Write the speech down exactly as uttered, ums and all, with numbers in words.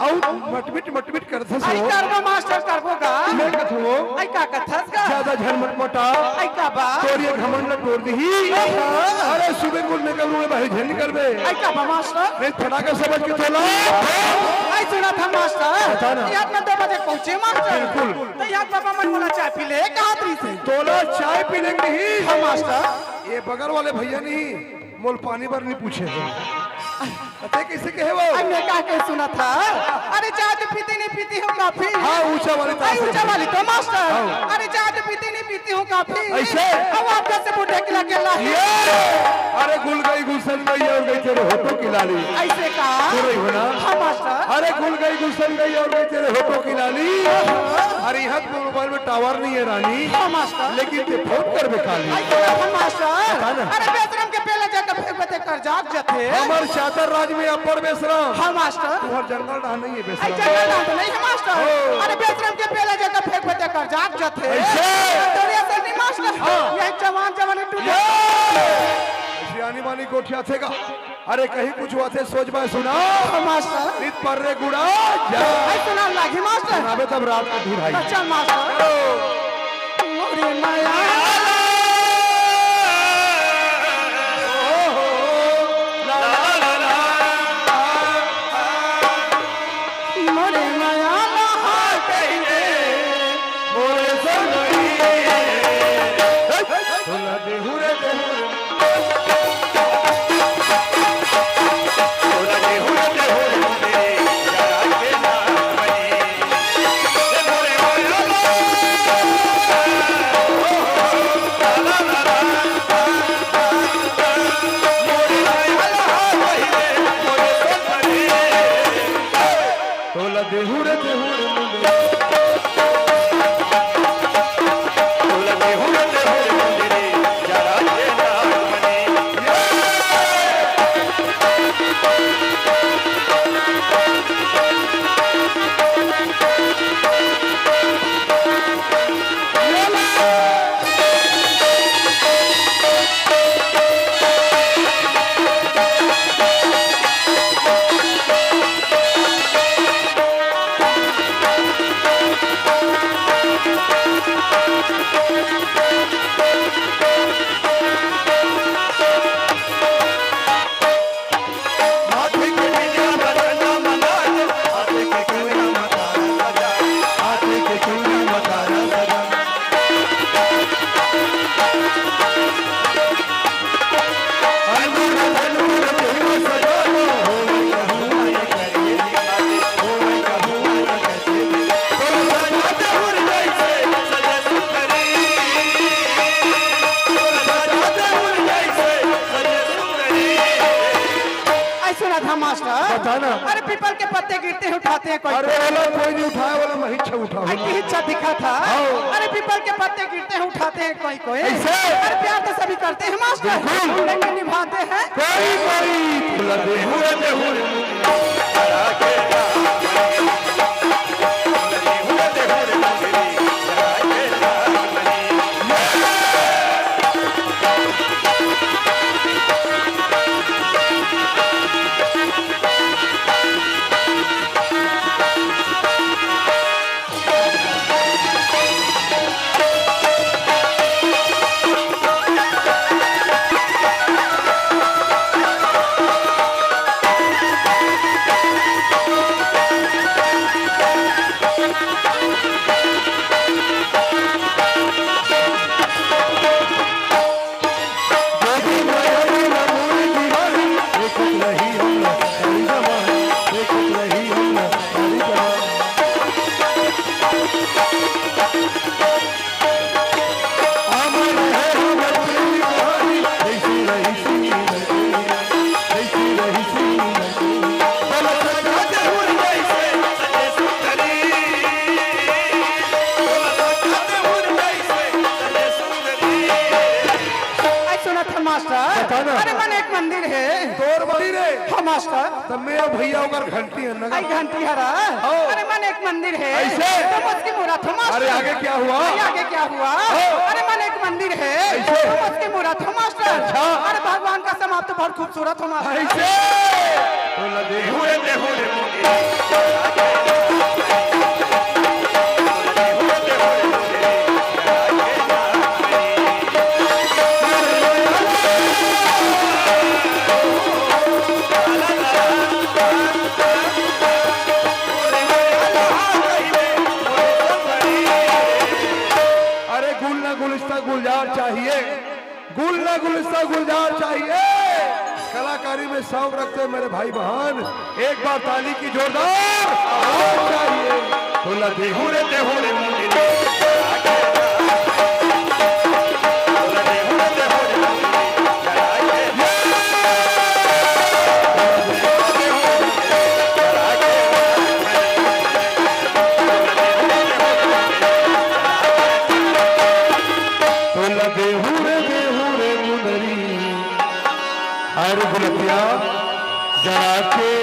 अउ मटमिट, मटमिट करथस आई हो। करबो मास्टर, करबो गा। मैं कथों। आई का कथस गा? ज्यादा झन मटमटा। आई का बा? तोर ये घमंड ल टोर दिही। ओहो। अरे सुबह कुल निकल रूए बाहिर झन निकलबे। आई का बा मास्टर? नहीं फटाका समझ के चला। आई सुनत हस मास्टर। बता ना। याद में दो बजे पहुंचे मास्टर। बिल्कुल। त याद बाबा मन मोला चाय पी ले कहत रहिसे। तोला चाय पीने के नहीं। हाँ मास्टर। ये बगल वाले भैया नहीं, मोल पानी बर नहीं पूछे हे। तैं कइसे कहे वो? अरे मैं का के सुनत हस? अरे चाय तो पीती नहीं पीती हूँ कॉफी। हाँ, ऊंचा वाली तो अरे ऐसे। ऊंचा वाली तो मास्टर। हाँ। अरे चाय तो पीती नहीं पीती हूँ कॉफी। ऐसे? अब आप जैसे बूढ़े किला के ला। ये! अरे गुल गई गुलशन गई और गई तेरे होठों की लाली। ऐसे का? सुन रही हो ना? हाँ मास्टर। अरे गुल गई गुलशन गई और गई तेरे होठों की लाली। अरे यहाँ तो मोबाइल में टावर नहीं है रानी। हाँ मास्टर। लेकिन तैं फोन करबे काली। आई सुनत हस मास्टर। बता ना। अरे बेशरम के पेला जगह फेंक बते कर जाग जथे। हमर चातर राज में अब्बड़ बेशरम। हाँ मास्टर। तुहर जंगल डहर नहीं है आई बेशरम। जंगल डहर तो नहीं है मास्टर। ओ। अरे बेशरम के पेला जगह फेंक बते कर जाग जथे। ऐसे? तो ऐसे नहीं मास्टर। हाँ। यही जवान जवान टूटे। ये! सियानी मानी गोठियाथे गा। अरे कहीं कुछ हुआ थे सोच में सुना। हाँ मास्टर। नित पर रे गुड़ा जा। आई सुना लागी मास्टर। सुनाबे तब रात का ढिढाई। अच्छा मास्टर। मोरे माया। मोरे माया। आई सुनत हस मास्टर। बता ना। अरे पीपल के पत्ते गिरते हैं उठाते हैं कोई। अरे वाला कोई नहीं उठाए वाला महिच्छा उठा। आई की इच्छा दिखा था। हाँ। अरे पीपल के पत्ते गिरते हैं उठाते हैं कोई कोई। ऐसे? अरे प्यार तो सभी करते हैं मास्टर। बिल्कुल। लेकिन निभाते हैं कोई कोई। आई सुनत हस मास्टर। बता ना। अरे मन एक मंदिर है। तोर मंदिर है? हाँ मास्टर। तब मैं भैया ओकर घंटी है ना। आई घंटी हरा। हाँ। अरे मन एक मंदिर है। ऐसे? तो मुस्की मुरा था मास्टर। अरे आगे क्या हुआ? अरे आगे क्या हुआ? हाँ। अरे मन एक मंदिर है। ऐसे? तो मुस्की मुरा था मास्टर। अच्छा। अरे भगवान का समाप्त बहुत खूबसूरत हो मास्टर। ऐसे? तो लगे हुए थे हुए। गुलस्ता गुलजार चाहिए। कलाकारी में शौक रखते हैं मेरे भाई बहन, एक बार ताली की जोरदार आवाज चाहिए। बोला देहू रे, देहू रे, मुंडे। बोला देहू रे, देहू रे, मुंडरी। अरे गुलपिया जरा के